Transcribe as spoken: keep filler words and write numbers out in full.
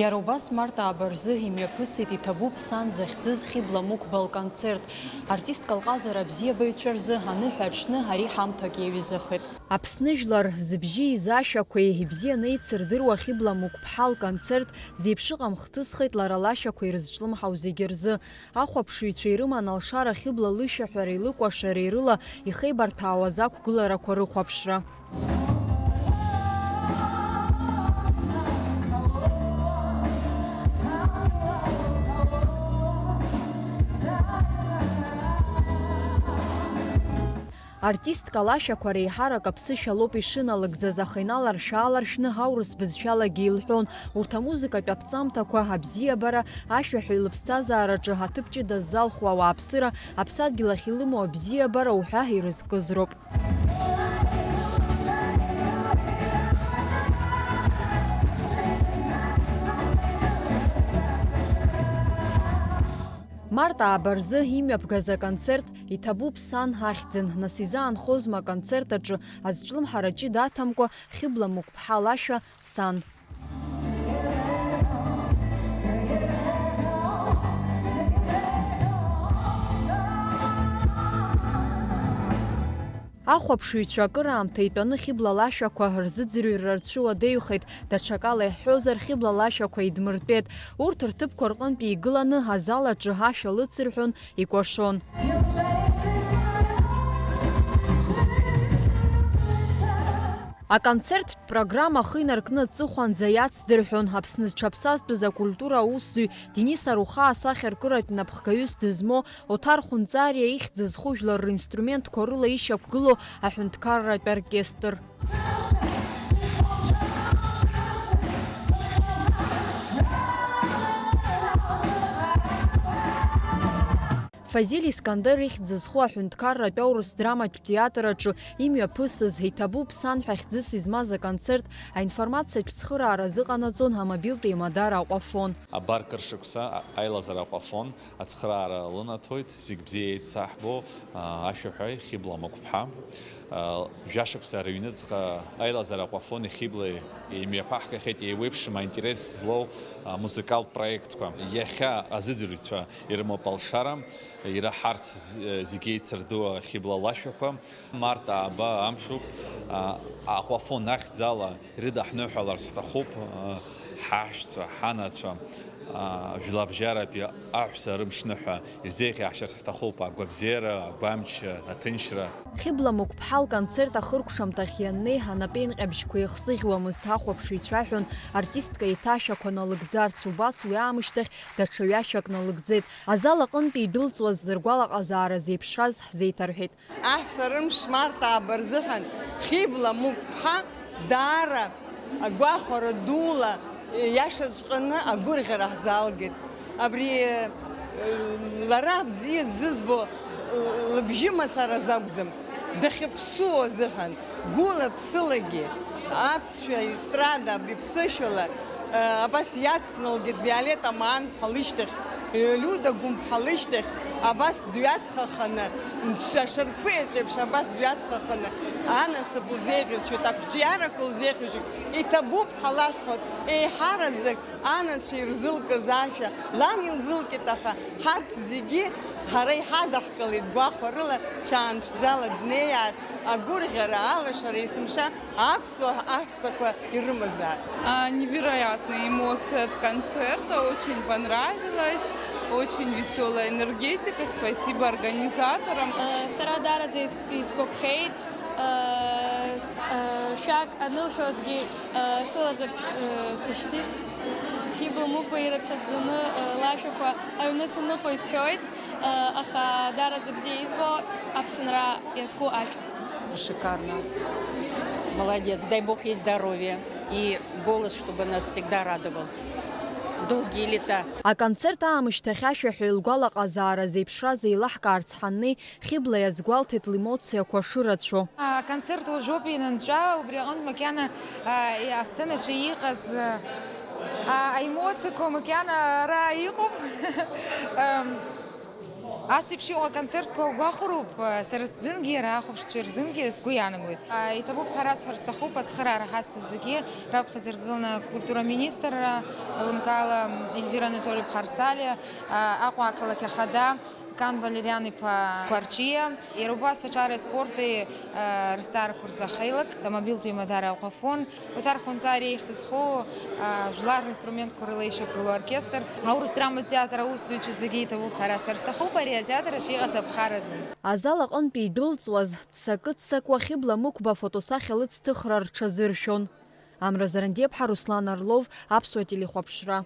Иара убас март ааба рзы имҩаԥысит Иҭабуп сан захьӡыз Хьыбла Мықәба лконцерт. Артистка лҟазара абзиабаҩцәа рзы аныҳәа аҽны ари ҳамҭак иаҩызахеит. Аԥсны жәлар зыбжьы изы ашәақәеи ибзианы еицырдыруа Хьыбла Мықәԥҳа лконцерт зеиԥшыҟам хҭысхеит лара лашәақәа ирызҿлымҳау зегьы рзы. Ахәаԥшыҩцәа ирыман алшара Хьыбла лышәаҳәареи лыкәашареи рыла ихеибарҭәаауаз ақәгыларақәа рыхәаԥшра. Артистка лашәақәа реиҳарак аԥсышәа лоуп ишыналыгӡаз, аха иналаршә-ааларшәны аурыс бызшәалагьы илҳәон. Урҭ амузыкатә аԥҵамҭақәа, абзиабара, ашәаҳәаҩ лыԥсҭазаараҿы аҭыԥ ҷыда ззалху ауааԥсыра, аԥсадгьыл ахь илымоу абзиабара уҳәа ирызкыз роуп. Март ааба рзы имҩаԥгаз аконцерт Иҭабуп сан ахьӡын, нас изаанхозма аконцерт аҿы азҿлымҳара ҷыда аҭамкәа Хьыбла Мықәԥҳа лашәа сан. Ахәаԥшыҩцәа акыраамҭа итәаны Хьыбла лашәақәа рзыӡырҩра рцәыуадаҩхеит, даҽакала иаҳҳәозар, Хьыбла лашәақәа идмыртәеит. Урҭ рҭыԥқәа рҟынтә игыланы азал аҿы ашәа лыцырҳәон, икәашон. Аконцерттә программа ахы инаркны аҵыхәанӡа иацдырҳәон Аԥсны зҽаԥсазтәыз акультура аусзуҩ Денис Аруха асахьаркыратә напхгаҩыс дызмоу Оҭар Хәынҵариа ихьӡ зху жәлар ринструментқәа рыла ишьақәгылоу аҳәынҭқарратә оркестр. Фазиль Искандер ихьӡ зху аҳәынҭқарратә аурыс драматә театр аҿы имҩаԥысыз Иҭабуп сан ҳәа хьӡыс измаз аконцерт аинформациатә цхыраара азыҟанаҵон амобилтә еимадара Аҟәафон. Абар кыр шықәса аилазара Аҟәафон ацхыраара лынаҭоит, зегь бзиа еицаҳбо, а, ашәаҳәаҩ Хьыбла Мықәԥҳа. А, жәашықәса рыҩныҵҟа аилазара Аҟәафони Хьыблеи имҩаԥаҳгахьеит еиуеиԥшым аинтерес злоу, а, музыкалтә проектқәа. Иахьа азыӡырҩцәа ирымоуп алшара, ираҳарц з-, зегь еицырдыруа Хьыбла лашәақәа. Март ааба амшуп, а, Аҟәафон ахьӡала ирыдаҳныҳәаларц ҳҭахуп, а, ҳаҳәшьцәа, ҳанацәа, а, жәлабжьаратәи аҳәса рымшныҳәа ирзеиӷьаҳшьарц ҳҭахуп агәабзиара, агәамч, аҭынчра. Хьыбла Мықәԥҳа лконцерт ахыркәшамҭахь ианнеи, анапеинҟьабжьқәа еихсыӷьуамызт, ахәаԥшыҩцәа аҳәон, артистка еиҭа ашәақәа налыгӡарц, убас уи аамышьҭахь даҽа ҩашьак налыгӡеит. Азал аҟынтәи идәылҵуаз зыргәалаҟазаара зеиԥшраз ҳзеиҭарҳәеит. Аҳәса рымш март ааба рзыҳәан Хьыбла Мықәԥҳа даара агәахәара дула, иашаҵәҟьаны агәырӷьара ҳзаалгеит. Абри, э, лара бзиа дзызбо, э, лыбжьы мацара азы акәӡам, дахьыԥсуо азыҳәан, гәыла-ԥсылагьы аԥсшәа естрадала, абри ԥсышәала, э, абас иацналгеит Виолетта Маанԥҳа лышьҭахь, э, Лиуда Гәымԥҳа лышьҭахь, абас дҩаҵхаханы, шарԥыеҵәеиԥш абас дҩаҵхаханы анасыԥ лзеиӷьасшьоит, ақәҿиарақәа лзеиӷьасшьоит. Иҭабуп ҳәа ласҳәоит, еиҳараӡак анацәа ирзылкыз ашәа лан илзылкит, аха ҳарҭ зегьы ҳара иҳадаҳкылеит гәахәарыла, ҽаанԥшӡала днеиааит, агәырӷьара, алашара, есымша аԥсуа аҳәсақәа ирымазаап. А, невероятные эмоции от концерта, очень понравилось, очень веселая энергетика, спасибо организаторам. Э, сара даараӡа ис-, исгәаԥхеит, э, с-, э, шәак анылҳәозгьы, э, сылаӷырӡ, э, сышьҭит. Хьыбла Мықәба ирацәаӡаны, э, лашәақәа аҩны саныҟоу исҳәоит, э, аха даараӡа бзиа избо Аԥсынра иазку ашәа. Шикарно. Молодец. Дай Бог ей здоровья и голос, чтобы нас всегда радовал. Долгие лета. Аконцерт аамышьҭахь ашәаҳәаҩ лгәалаҟазаара зеиԥшраз еилаҳкаарц ҳаннеи, Хьыбла иазгәалҭеит лемоциақәа шырацәоу. Аконцерт уажәоуп инанҵәа, убри аҟынтә макьана, а, асценаҿы иҟаз, а, аемоциақәа макьана ара иҟоуп. Ам, Ас еиԥш иҟоу аконцертқәа угәахәроуп, сара сзынгьы, иара ахәаԥшцәа рзынгьы сгәы иаанагоит. Иҭабуп ҳәа расҳәар сҭахуп, ацхыраара ҳазҭаз зегьы раԥхьаӡа иргыланы акультура аминистрра, лымкаала Ельвира Анатольевна Харсалиа, Аҟәа ақалақь ахада Кан Валериан-иԥа Қәарчиа, иара убас аҿареи аспорти рызҵаарақәа рзы ахеилак, амобилтә еимадара Аҟәафон, Оҭар Хәынҵариа ихьӡ зху жәлар ринструментқәа рыла ишьақәгылоу оркестр, аурыс драматә театр аусзуҩцәа зегьы иҭабуп ҳәа расҳәар сҭахуп ари атеатр ахьыҟаз аԥхаразы. Азал аҟынтәи идәылҵуаз, ццакы-ццакуа Хьыбла Мықәба афотосахьа лыцҭыхра рҽазыршәон. Амра Зарандиаԥҳа, Руслан Орлов, Аԥсуа телехәаԥшра.